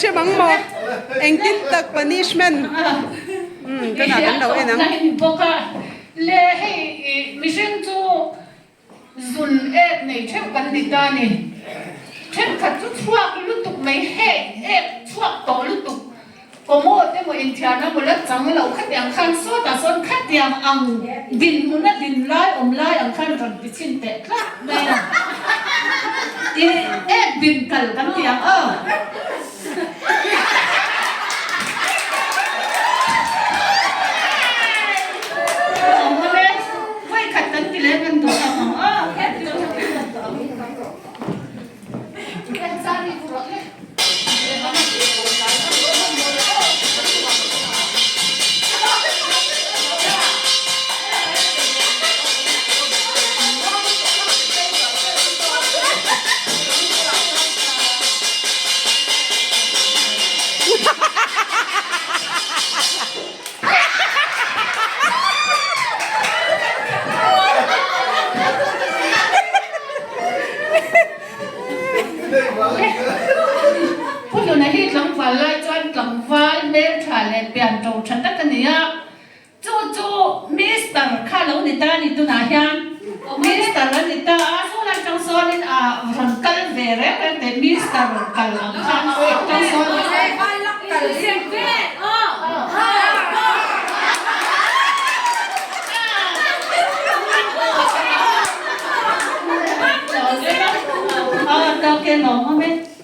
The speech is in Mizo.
hre mang maw? Engtin tak punishment tunah kan lo en ang. Bawk a, le hei mihring chu Zun ek nei theuh kan ni ta ni. Thenkhat chu chhuak lutuk mai hek ek chhuak tawh lutuk. Kawmaw te maw inthiarna maw la chang lo khatiang khan sawtah sawn khatiang ang dinhmuna din lai awm lai ang khan rawn ti chhin teh tlat mai a. I ek din kal kan ti ang aw. Pu Hluna hi tlangval lai chuan tlangval hmeltha leh pianto tha tak a ni a. Chu chu Mister kha lo ni ta ni tunah hian Mister a ni ta a, chu lai tang sawnin a rawn kal ve reng reng teh Mister kal ang khan tang sawn Aw tawk e lawm awm e.